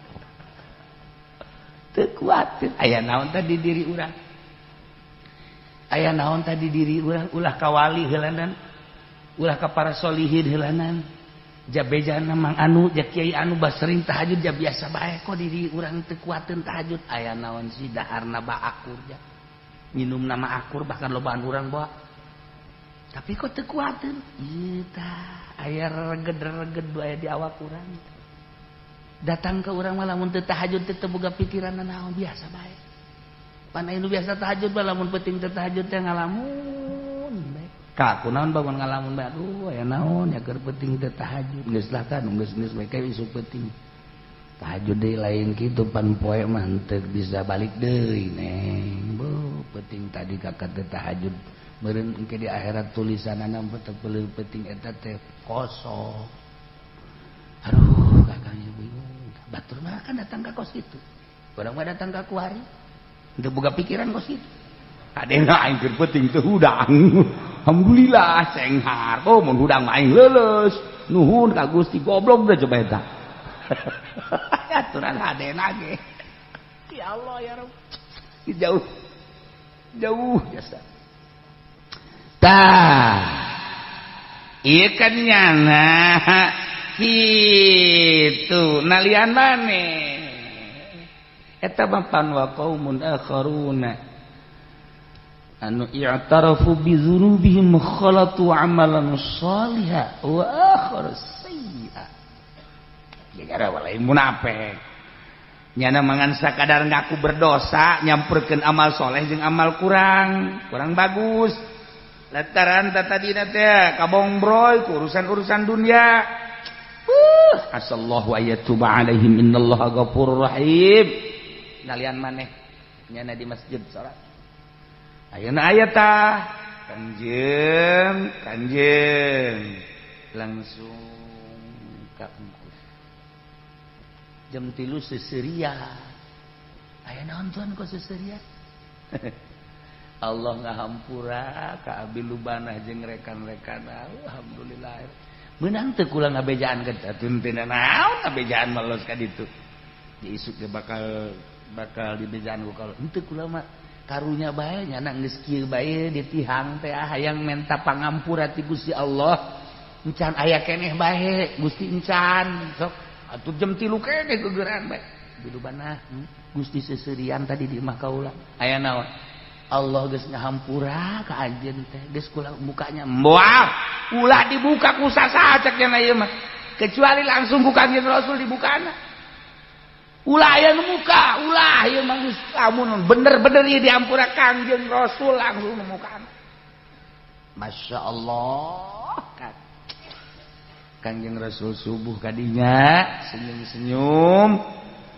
Teu kuatir aya naon tadi diri urang. Aya naon tadi diri urang ulah ka wali heulanan, ulah ka para solihin heulanan. Jabejana mang anu ja kiai anu bah sering tahajud ja biasa bae kok diri urang teu kuateun tahajud. Aya naon sih daharna ba akur ja. Minum nama akur bahkan lobaan urang bawa. Tapi kok teu kuateun? Ieu tah aya reged-reged aya di awak urang. Datang ke urang mah lamun teu tahajud teh teu boga pikiran naon biasa bae. Pan aya nu biasa tahajud mah lamun penting teu tahajud teh ngalamun bae. Ka kunaon bangun ngalamun bae aduh aya naon ya keur penting teu tahajud geus lah kan geus-geus bae ka isuk penting. Tahajud deui lain kitu pan poe mah henteu bisa balik deui neng. Beuh penting tadi kakak teu tahajud meureun engke di akhirat tulisanana teu penting eta teh kosong. Aduh kakaknya bingung. Batur mah kan datang ka kos itu. Urang mah datang ka kuari. Henteu boga pikiran kos itu. Kadena aing keur penting teu hudang. Alhamdulillah senghar. Oh mun hudang mah aing leuleus. Nuhun ka Gusti goblok teh coba eta. Aturan hadena ge. Ya Allah ya Rabb. Jauh. Jauh jasa. Tah. Ieu kan nyana gitu nalian maneh eta pan wa qaumun akharuna anu i'tarafu bi dzunubihim khalatu amalan shaliha wa akhar sayyi'a. Gara walai munafik nyana mangan sakadar ngaku berdosa nyampurkeun amal soleh jeung amal kurang bagus. Lantaran tadina teh kabongbroy ku urusan-urusan dunia. Asallahu ayatuba alaihim, innallaha ghafurur rahim. Ngalian maneh nyana di masjid salat. Ayeuna aya tah Kanjeng, Kanjeng langsung ka jam 3 seseria. Aya naon, Tuan, kok seseria? Allah ngahampura ka Abi Lubanah jeung rekan-rekan. Alhamdulillah. Meunang teu kula ngabejaan ka teu naon ngabejaan malos ka ditu. Di isuk ge bakal bakal dibejaan ku kalau henteu kula mah karunya bae, nyana geus kieu bae ditihang teh, hayang menta pangampura ti Gusti Allah. Encan aya keneh bae Gusti, encan sok atuh jam 3 keneh gegeran bae. Abi Lubanah, Gusti seserian tadi di imah kaula. Aya naon? Allah geus ngahampura ka anjeun teh, geus kula mukanya moal ulah dibuka ku sasaha, cek nya ieu mah, kecuali langsung ku Kanjeng Rasul dibukana. Ulah aya nu muka, ulah ieu mah, geus lamun bener-bener ieu dihampura Kanjeng Rasul langsung nu mukana. Masya Allah kan. Kanjeng Rasul subuh kadinya senyum-senyum,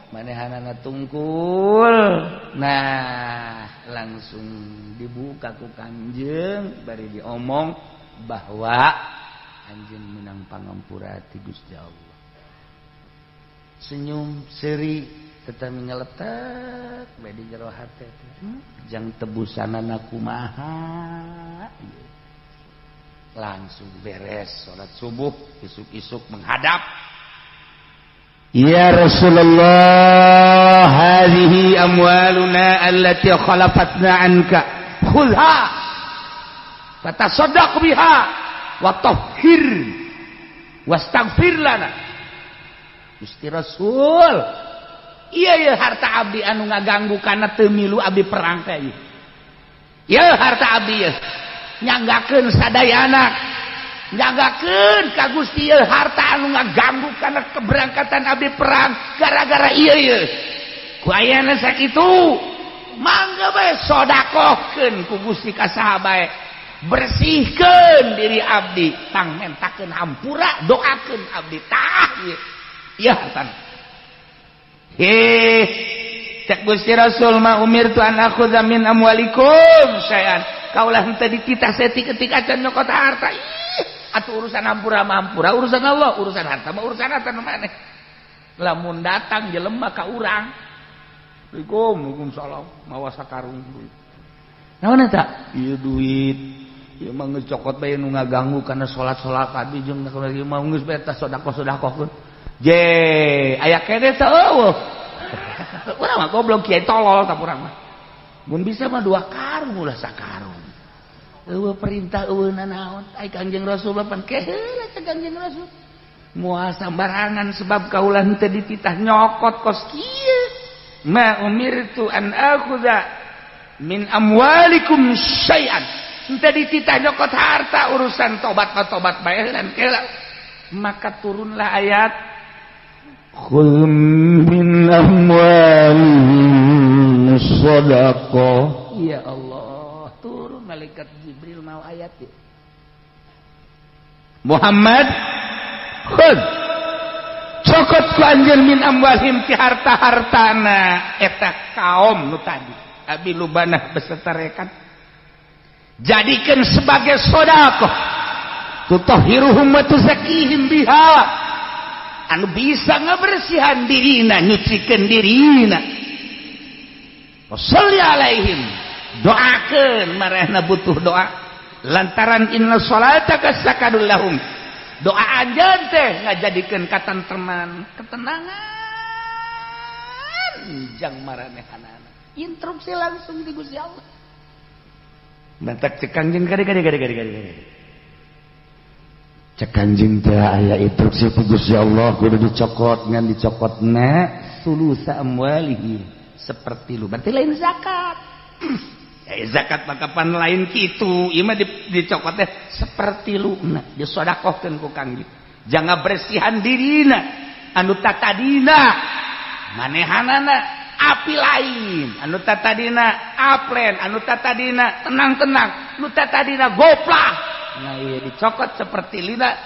manehanana tungkul. Nah, langsung dibuka ku Kanjeng, bari diomong bahwa anjeun menang pangampura ti Gusti Allah. Senyum seri tetapi ngeletek bae di jero hate teh, jang tebusanana kumaha. Langsung beres salat subuh, isuk-isuk menghadap. Ya Rasulullah, hadhihi amwaluna allati khalafatna anka, khudha fatasaddaq biha wa tahhir wastaghfir lana. Gusti Rasul, iya ya, harta abdi anu ngaganggu kana teu milu abdi perang teh. Ya harta abdi ya nyanggakeun sadayana, nyanggakeun ka Gusti. Ieu harta anu ngaganggu kana keberangkatan abdi perang, gara-gara ieu ieu ku ayana sakitu, mangga bae sodakohkeun ku Gusti ka saha bae, bersihkeun diri abdi, tang mentakeun hampura, doakeun abdi. Tah ieu ieu hartana. Heh, cek Gusti Rasul, ma umirtu an akhudha min amwalikum syai'an. Kaulah henteu dititah saeutik-eutik acan nyokot harta. Ih, atuh urusan hampura mah hampura urusan Allah, urusan harta mah urusan harta nu maneh. Lamun datang jelema ka urang, Assalamualaikum, Waalaikumsalam, mawa sakarung duit. Naon eta? Ieu duit. Ieu mah geus cokot bae nu ngaganggu kana salat-salat abdi jeung lagi mah geus bae tah sedekah-sedekahkeun. Je, aya keneh teh eueuh. Urang mah goblok, kiai tolol tah urang mah. Mun bisa mah dua karung, ulah sakarung. Eueuh perintah, eueuh nanaon. Ai Kangjeng Rasul pan keheula teh Kangjeng Rasul. Moal sambarangan sebab kaulah henteu dititah nyokot kos kieu. Ma umirtu an akhudha min amwalikum syai'an. Henteu dititah nyokot harta, urusan tobat mah tobat bae dan kela. Maka turunlah ayat khudz min amwalihim shadaqah. Ya Allah, turun malaikat Jibril mau ayat ya. Muhammad, khudz, cokot ku anjeun, min amwalihim, ti harta-hartana eta kaum nu tadi Abi Lubanah beserta rekan, jadikan sebagai sedekah, tutahhiruhum wa tuzakkihim biha, anu bisa ngabersihan dirina, nyucikeun dirina. Sholli alaihim, doakeun marehna, butuh doa lantaran inna salataka sakanul lahum. Doa anjeun teh ngajadikeun katentreman, ketenangan jang maranehanana. Instruksi langsung di Gusti Allah. Mantak cek Kangjeng, kade kade kade kade kade kade. Cek Kanjeng teh aya instruksi ti Gusti Allah kudu dicokot, ngan dicokotna sulusa amwalihim, seperti lu, berarti lain zakat. Eh, zakat mah kapan lain kitu, ieu mah dicokot teh seperti lu nah disodakohkeun ku Kangjeng, jangan bersihan dirina anu tatadina manehanana. Tapi lain anu tadina aplen, anu tadina tenang-tenang, anu tadina goplah. Nah iya dicokot seperti lina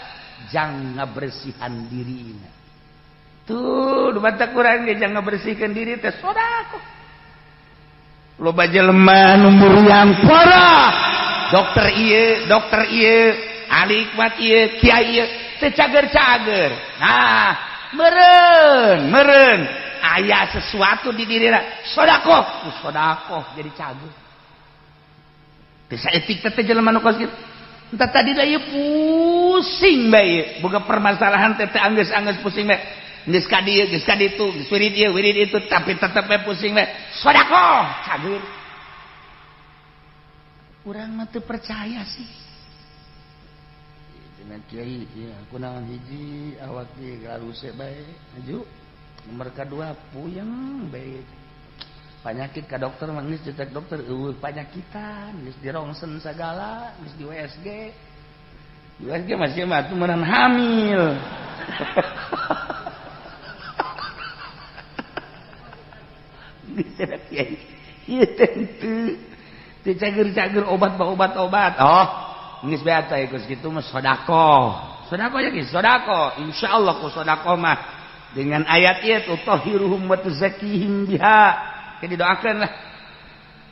jang ngabersihan diri. Tuh batak kurang ge jang ngabersihkeun diri teh sedekah. Loba jelema nu muriang parah. Dokter ieu, ahli hikmat ieu, kiai ieu teu cager-cager. Nah, meureun aya sesuatu di dirina, sedekah, sedekah jadi cager. Teu saeutik teh jelema nu kos kitu. Entah tadi da ieu pusing bae, boga permasalahan teh anggeus-anggeus pusing bae. Geus ka dieu, geus ka ditu, geus wirid ieu, wirid itu, tapi tetep bae pusing bae. Sedekah cager. Urang mah teu percaya sih. Cenah kiai, ieu kunaon hiji awak ge galuse bae. Maju. Nomor kadua puyeng bae. Penyakit ka dokter mah geus cetek dokter eueuh panyakitan, geus dirongsen sagala, geus di USG. Di USG masih mah atuh meunang hamil. Geus cenah kiai, ieu teh henteu teu cager-cager obat obat-obat. Oh, geus bae atuh geus kitu mah sedekah. Sedekah ya geus sedekah. Insyaallah ku sedekah mah dengan ayat ieu tutahhiruhum wa tuzakkihim biha. Jadi doakeun lah.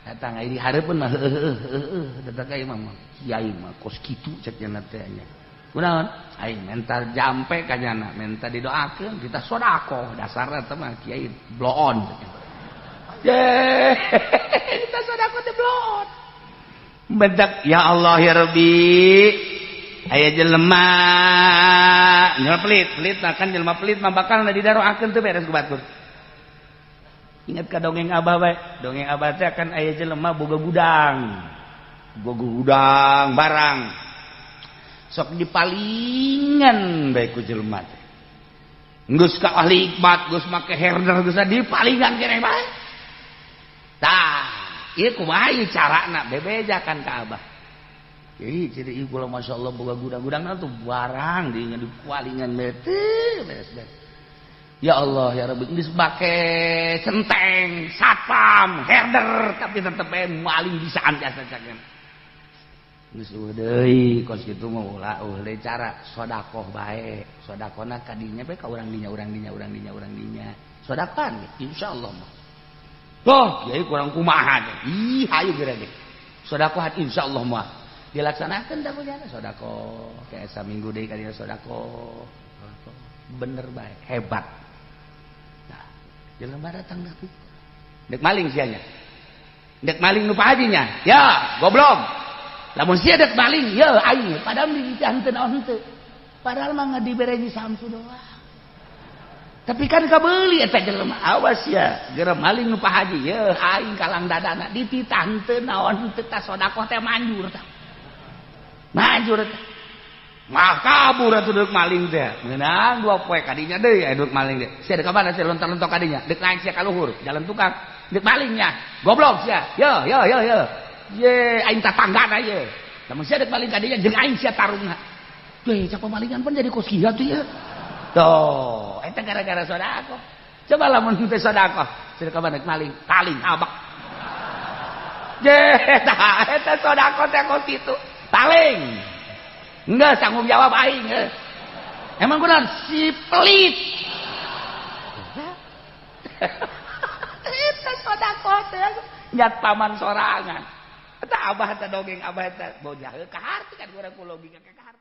Datang ai di hareupeun mah heueuh datang ka imam mah. Kiai mah kos kitu cek nya teh nya. Kunaon? Aing menta jampe ka nyana, menta didoakeun kita sedekah. Dasarna teh mah kiai bloon. Ye, kita sedekah teh bloon. Bentak ya Allah ya Rabbi. Aya jelema jelema pelit, pelit mah kan jelema pelit mah bakal didaroakeun teu beres ku batur. Ingat ka dongeng abah bae, dongeng abah teh kan aya jelema boga gudang. Boga gudang barang. Sok dipalingan bae ku jelema teh. Geus ka ahli hikmat, geus make herder geus dipalingan keneh bae. Tah, ieu kumaha ieu carana bebejakan ka abah. Ih, ciri ieu kula masyaallah boga gudang-gudangna tuh barang dinya dipalingan bae teh beres beres. Ya Allah ya Rabbi, geus make centeng, satpam, herder tapi tetep bae maling bisaan jasa cagen. Geus eueuh deui kos kitu mah ulah eueuh deui cara sedekah bae. Sedekahna ka dinya bae ka urang dinya, urang dinya, urang dinya, urang dinya. Sedekahan insyaallah mah. Toh, kiai kurang kumaha teh. Ih, hayu geura ge. Sedekahan insyaallah mah dilaksanakeun da punya sedekah. Kayak saminggu deui ka dinya sedekah. Bener bae, hebat. Jelema datang tapi dek maling sianya. Dek maling nu Pak Hajinya. Ya, goblok. Lamun sia dek maling, ya aing padahal dititah henteu naon henteu. Padahal mah dibere Samsu doang. Tapi kan kabeuli eta jelema. Awas ya, geura maling nu Pak Haji, ya aing kalang dadana dititah henteu naon henteu tah sedekah teh manjur tah. Manjur teh. Mah kabur atuh deuk maling teh. Meunang dua poe kadinya deui aya deuk maling teh. Sia deuk ka mana sia lontar-lontar kadinya? Deuk naik sia ka luhur, jalan tukang. Deuk malingnya. Goblok sia. Yo yo yo yo. Ye aing tatanggana ye. Lamun sia deuk maling kadinya jeung aing sia tarungna. Teh cak pemalingan pan jadi kos kieu atuh ye. Tuh, eta gara-gara sedekah. Coba lamun teh sedekah, sia deuk ka mana maling, paling abak. Ye, tah eta sedekah teh kos kitu. Paling. Enggak tanggung jawab aing. Emang kunaon si pelit. Eta sedekah teh nyat paman sorangan. Eta abah teh dongeng abah teh bojah ka harti kan urang ku logika ka harti.